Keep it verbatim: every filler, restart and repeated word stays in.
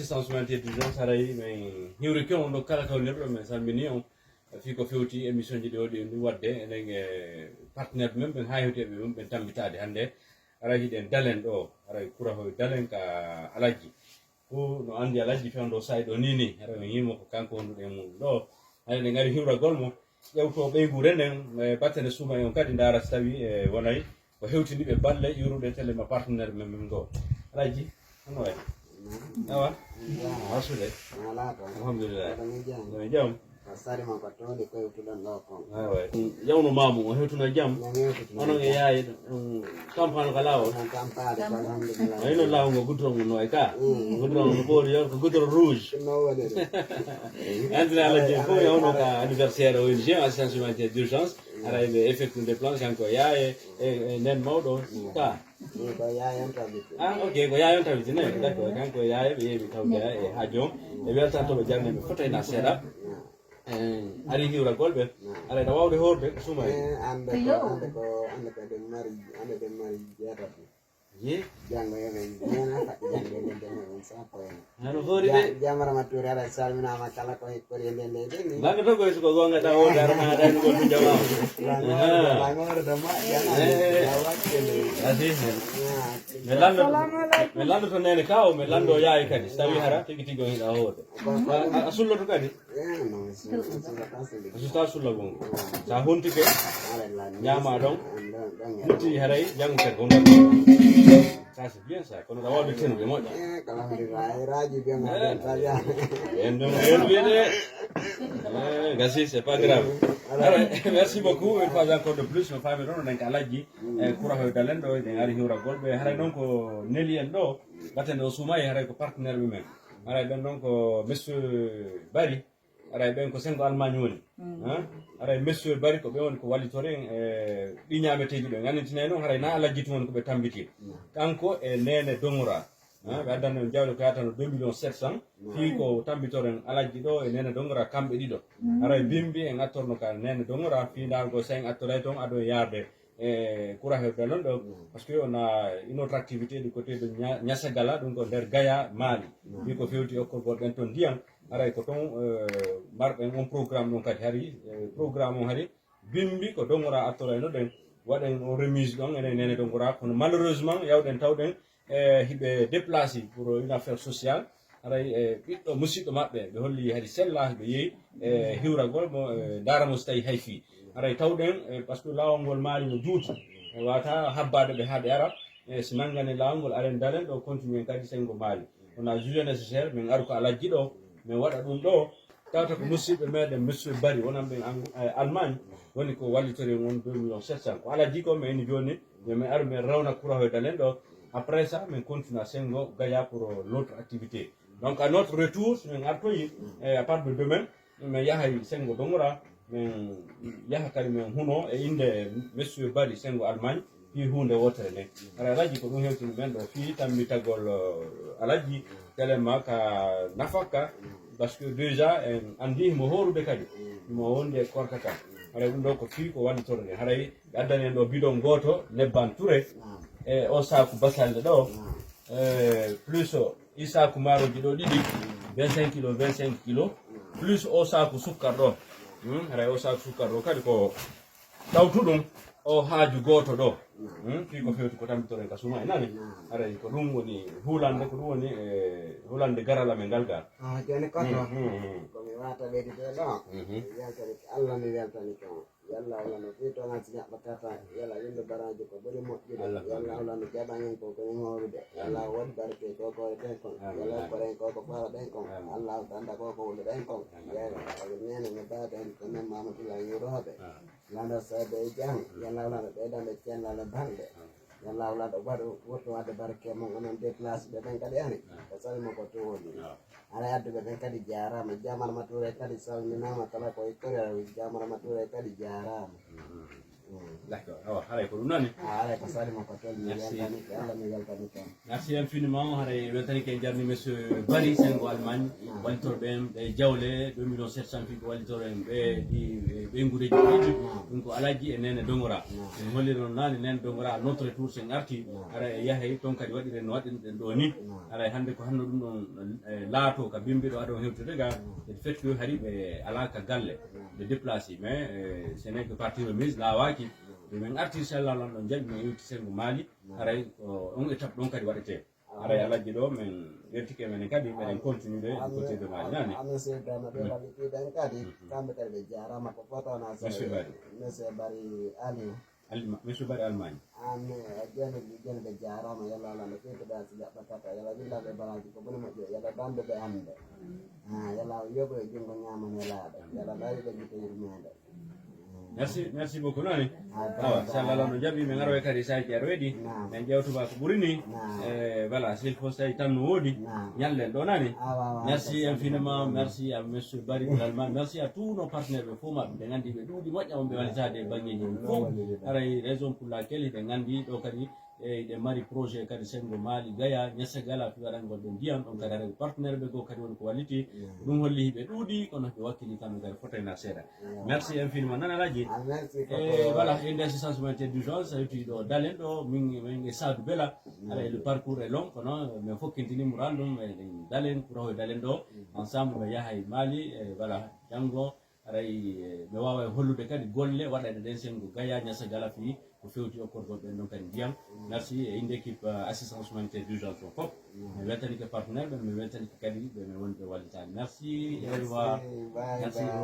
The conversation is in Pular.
Assistance humanitaire d'urgence, haray men hiwri ke on ɗo kala ka wonirɗo, men salmini on. Fii ko fewti émission ji ɗi waɗi ɗum waɗde, enen e partenaire men ɓen haa hewti e ɓe ɓen tambitaade hannde. Haray hiɗen Dalen ɗo, haray kurahoy Dalen ka Alhaji. Ko no anndi Alhaji fewndo saa'i ɗo nii nii, haray on yiimo ko kanko wonduɗo e mum ɗo. Haray ɗen ngari hiwragol mo, ƴewtoo ɓeynguure nden, e battane suuma e on kadi ndaara si tawii e wonay ko hewtini ɓe balle iwruɗe tele ma partenaire men men goo. Alhaji, hono waɗi? Awa? Wasude? Alhamdulillah. Ko jam. Ko jam. Ko sari mon ko towɗi ko hewtuɗon ɗo kon. Awa. Yawno maamu o hewtuno jam. Onon e yaaye ɗum kampaano ka laawol. Kampaade ko alhamdulillah. Wayno laawol ngo goudron ngo no e ka. Goudron no ɓoori yo ko goudron rouge. No woni ɗum. Andira Alhaji fof yawno ka anniversaire O N G, assistance humanitaire d'urgence. Haray ɓe effectude plan kanko yaaye e, e nen mawɗo ka. Ko yaaye on tabiti. Ah, ok, ko yaaye on tabiti ne. D'accord, kanko yaaye ɓe yeeɓi tawde e haajo. E weltan to ɓe jarne ɓe fotayna seeɗa. Eh, ari hiwragol ɓe. Aray na wawde hoorde ko suma e. Eh, ande ko, ande ko, ande ko eɗen mari, ande eɗen mari jeetati. Ye? Janngo yo ɓe nena faɗi janngo e nder janngo ɗum sappo en. Hano hoori de. Jamara ma tuuri ara salminaama kala ko hekkori e nden nden nden. Banga to ko ko gonga da o dara na da ko tu jama. Langoro da ma ya. Eh. Asi. Mi lando, mi lando to nene kawo, mi lando yayi kadi. Sawi hara tigi tigi on hiɗa hoode. A sulloto kadi. Susta sulla gongo. Sa huntike, ñaama ɗon. Lutti haray, jango kadi ko non. Ça, c'est bien ça. Kono ɗa wawde tenude moƴƴa. En ɗum, en wiyde. Eh, gasi, c'est pas grave. Alors, merci beaucoup, une fois encore de plus, no faami ɗon, oɗen ka Alhaji, e kurahoy Dalen ɗo, eɗen ari hiwragol ɓe. Haray noon ko neli en ɗo, batten ɗo suumayi, haray ko partenaire ɓe men. Haray ɓen ɗon ko monsieur Bari, haray ɓen ko sengo Allemagne woni. Hein? Haray monsieur Bari ko ɓe woni ko wallitore en e ɗi ñaameteeji ɗo. En anndintinay noon haray na Alhaji tun woni ko ɓe tambiti. Kanko e Nene Dongora. Hein? Ɓe addanno en jawle ko yatano deux millions sept cents. Fii ko tambitoren Alhaji ɗo e Nene Dongora kamɓe ɗiɗo. Haray bimbi en attorno ka Nene Dongora fii ndaargo si en attoray toon ado e yaarde e kura heɓde non ɗo. Parce que on a une autre activité du côté de Nya-, Nyasagala, donc nder Gaya, Mali. Fii ko fewti okkorgol ɓen toon ndiyan. Haray ko ton, eh, marɗen on programme ɗon kadi hari, eh, programme on hari bimbi ko Dongora attorayno ɗen, waɗen on remise ɗon enen Nene Dongora, kono malheureusement yawɗen tawɗen, eh, hiɓe déplacé pour une affaire sociale. Haray, eh, ɓiɗɗo musiɗɗo maɓɓe, ɓe holli hari sella, ɓe yehi, eh, hiwragol mo, eh, ndaara mo si tawi hay fii. Haray tawɗen, eh, parce que laawol ngol maali no juuti, e wata habbaade ɓe haa ɓe ara, eh, si nanngane laawol ngol aren dalen ɗo continue kadi sengo maali. On a jugé nécessaire, min aru ko Alhaji ɗo, min waɗa ɗum ɗo. Tawata ko musidɓe meɗen, monsieur Bari, wonan ɓen Ang-, eh, Allemagne, woni ko wallitori en on deux millions sept cents. Ko Alhaji ko, min eni jooni, yo min aru, min rawna kurahoy dalen ɗo. Après ça, min continue sengo Gaya pour, euh, l'autre activité. Donc, à notre retour, si min artoyi, eh, à partir de demain, min yahay sengo Dongora, min yaha kadi min huno e innde monsieur Bari sengo Allemagne, fii huunde wootere nden. Hara Alhaji ko ɗum hewtini men ɗo fii tammitagol, eh, Alhaji telema ka nafakka, parce que déjà en anndi himo hoorude kadi, himo wondi e korka ka. Haray ɗum ɗo ko fii ko wallitorde. Haray ɓe addani en ɗo bidon gooto nebban Touré, e o saaku basalle ɗo, eh, plus o, i saaku maaroji ɗo ɗiɗi, vingt-cinq kilos, vingt-cinq kilos, plus o saaku sukkar ɗo. Hmm, haray o saaku sukkar ɗo kadi ko tawtu ɗum o haaju gooto ɗo. Hmm, fii ko fewti ko tampitoren ka suma e nani. Haray ko ɗum woni hulande, ko ɗum woni, eh, hulande garal amen ngal gal. Ah, jooni ko to? Hmm, hmm, hmm. Ko mi wata ɓeydude ɗo. Mhm. Mi weltanike Allah, mi weltanike on. Yalla Allah no fii toon si neɗɗo kata, yalla windo baraji ko ɓuri moƴƴude. Amin. Yalla Allah no jaɓan en ko ko en hoorude. Amin. Yalla o waɗi barke ko ko eten kon. Amin. Yalla o koren ko ko faalaɗen kon. Amin. Allah o danda ko ko wuluɗen kon. Amin. Yalla o nene no baɗen ko men Mamadou Laye Yurooɓe. Amin. Lando seede e jam. Amin. Yalla Allah no ɓeydan ɓe cellal e balɗe. Amin. Yalla Allah no waɗu wurtu wadde barke mon onon déplacé ɓe ɓen kadi ani. Amin. Ko sali mo ko towoni. Amin. Haray adduɓe ɓen kadi jaaraama. Jaamar Mature kadi salminaama kala ko e Korea. Jaamar Mature kadi jaaraama. Mm. D'accord. Awa, haray ko ɗum noon ni. Ah, haray ko sali mo ko toon. Mi weltanike Allah, mi weltanike on. Merci infiniment. Haray weltanike en jarni monsieur Bari, sengo Allemagne. Ah. Wallitorɓe en ɓe jawle deux millions sept cents fii ko wallitorɓe en ɓe ɗi, eh, ɓeynguureeji ɗiɗi. Ɗum ko Alhaji e Neene Dongora. En holliri non naane Neene Dongora, à notre retour, sen arti, ara e yahay toon kadi waɗiren no waɗirɗen ɗoo ni. Ara e hannde ko hanno ɗum ɗon, eh, laato ka bimbi ɗo adon hewtude ga, e fait que hari ɓe alaa ka galle, ɓe déplacé, mais, eh, ce n'est que partie remise laawaaki. Ɓe men arti, inchallah, lan ɗon jaɓi men yewti sengo Mali. Aray ko on étape ɗon kadi waɗetee. Aray Alhaji ɗo men weltike men kadi, meɗen continuer du côté de Mali, nani? Amin sirda no ɓe wallitiɗen kadi, kamɓe kadi ɓe jaarama ko fotana. Monsieur Bari. Monsieur Bari Aliou. Alma-, monsieur Bari Almaañ. Amin, joni, joni ɓe jaarama, yalla Alla no firtude si jaɓɓatata, yalla winndaɓe baraji ko bone moƴƴo, yalla danduɓe hande. Ah, yalla o yoɓo e junngo ñaamo nelaaɗo, yalla laawi ɓe gite yurmeende. Merci, merci beaucoup, nani? Ah, awa, inchallah, Alla no jaɓi, min aroy kadi saji aroyɗi. Naam. Min ƴewtuma ko ɓuri ni. Naam. Eh, voilà, s'il faut, so tawi tan no woodi, naam, ñallen ɗo, nani? Awa, awa, merci infiniment, merci à monsieur Bari Almaañ, merci à tous nos partenaires ɓe fof maɓɓe, ɓe nganndi ɓe ɗuuɗi moƴƴa on ɓe wallitaade e banngeeji ɗin fof. Haray raison pour laquelle hiɗen nganndi ɗo kadi, e hiɗen mari projet kadi senngo Mali Gaya, Niassagala, fi waɗangol ɓe ndiyam, ɗon kadi haray ko partenaire ɓe goo kadi woni ko walliti. Ɗum holli hiɓe ɗuuɗi, kono hiɓe wakkili kamɓe kadi fotayna seeɗa. Merci infiniment. Nana Alhaji. Ah, merci. Eh, voilà, en nde assistance humanitaire d'urgence, a yewti ɗo Dalen ɗo, min, min e Saadu Bela. Haray le parcours est long, kono min fokkintini mo randum, e Dalen, pour Dalen ɗo, ensemble, mi yahay Mali, e voilà, janngo, haray, eh, mi waawa e hollude kadi golle waɗaɗe ɗen senngo Gaya, Niassagala fii ko fewti okkorgol ɓen ɗon kadi ndiyam. Merci, e innde équipe, eh, assistance humanitaire d'urgence o fof. Mi weltanike partenaire ɓen, mi weltanike kadi ɓe min woni ɓe wallitaade. Merci, et au revoir. Merci, bye, merci, bye.